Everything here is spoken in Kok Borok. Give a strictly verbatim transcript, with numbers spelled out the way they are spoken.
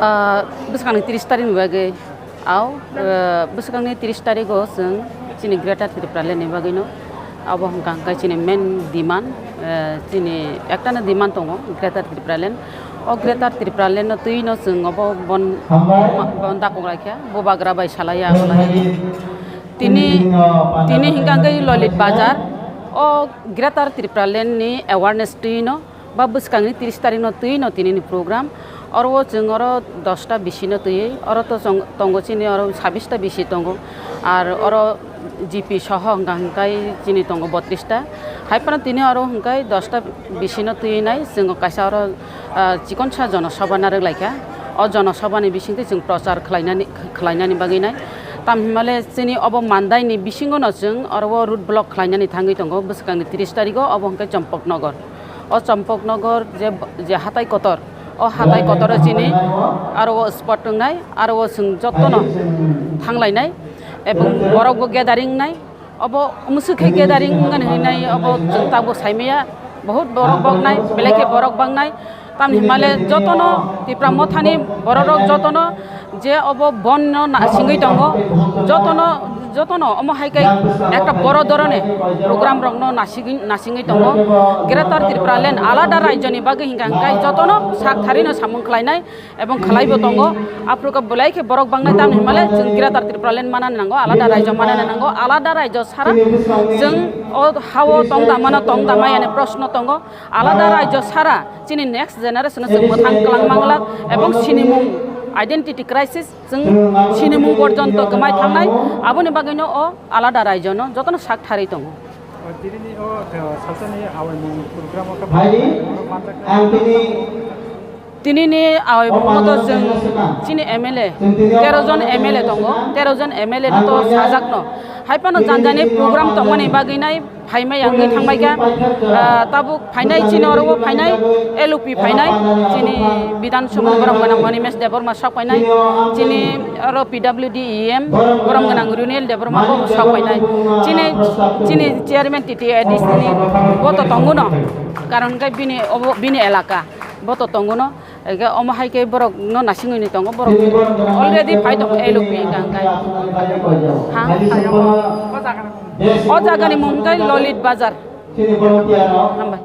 Ah, bwskangni tris tarik ni bagwi, au, ah, bwskangni tris tarik o chwng chini Greater Tipraland ni bagwi no, abo hwnkha hwnkhe chini main demand, ah, chini ektano demand tongo Greater Tipraland. O Greater Tipraland no twi no chwng obo bon, bon dakok laikha, bubagra bai salaiya, salaiya. Tini, tini hwnkha hwnkhe Lolit Bazar, o Greater Tipraland ni awareness twi no, ba bwskangni tris tarik no twi no tini ni program. Oro o chwng oro dosta bisi no twi, oro to chwng tongo chini oro sabis ta bisi tongo. Ar oro G P soho hwnkha hwnkhe chini tongo botris ta. Hai phano tini oro hwnkhe dosta bisi no twi nai chwng kaisa oro, ah, chikonsa jonosabha narwk laikha. O jonosabha ni bisingtwi chwng prochar khlainani, khlainani bagwi nai. Tam hinmale chini obo mandai ni bisingo no chwng oro o road block khlainani thangwi tongo bwskangni tris tarik o, obo hwnkhe Champaknagar. O Champaknagar je, je hatai kotor, o hatai kotor o chini aro o spot wngnai, aro o chwng jotono thanglainai, ebong borok bo gathering wngnai, obo mwswk khe gathering wngani hinwi nai, obo chwng tabuk saimaya, bahut borok boknai, belai khe borok bangnai, tamni himale jotono Tipra Mothani borok rok jotono je obo bon no nasingwi tongo, jotono, jotono omo hai khe ekta boro dhoroner program rok no nasingwi, nasingwi tongo. Greater Tipraland alada rajyo ni bagwi hingka hingkai jotono sak thari no samung khlainai ebong khlaibo tongo. Aphuru khe belai khe borok bangnai tamni himale chwng Greater Tipraland manani nango, alada rajyo manani nango, alada rajyo sara chwng o hao tong da mano, tong da maya ni proshno tongo. Alada rajyo sara chini next generation o chwng mwthang kwlang manglak ebong sinimung identity crisis chwng sinimung porjonto kwmai thangnai, aboni bagwino o alada rajyo no jotono sak tharwi tongo. O, tini ni o, eh, salsani awaimung program o kha Hai, borok manjak ang tini Tini ni awaimung to chwng chini M L A, tero jon M L A tongo, tero jon M L A no to sajak no. Hai phano janjani program tongmani bagwi nai phaimai ang thangbai kha, ah, tabuk phainai chini oro o phainai, L O P phainai, chini Bidhan Sabha borok gwnang Manimesh Debbarma sok phainai, chini oro P W D E M borok gwnang Runil Debbarma bo sok phainai, chini, chini chairman T T A D C ni bo to tongo no, karon khe bini obo bini elaka bo to tongo no. Ege omo hai khe borok no nasingwi ni tongo, borok already phai tongo L O P hingka hingkai. Ha? O jaga ni mung khe Lolit Bazar. Hambai.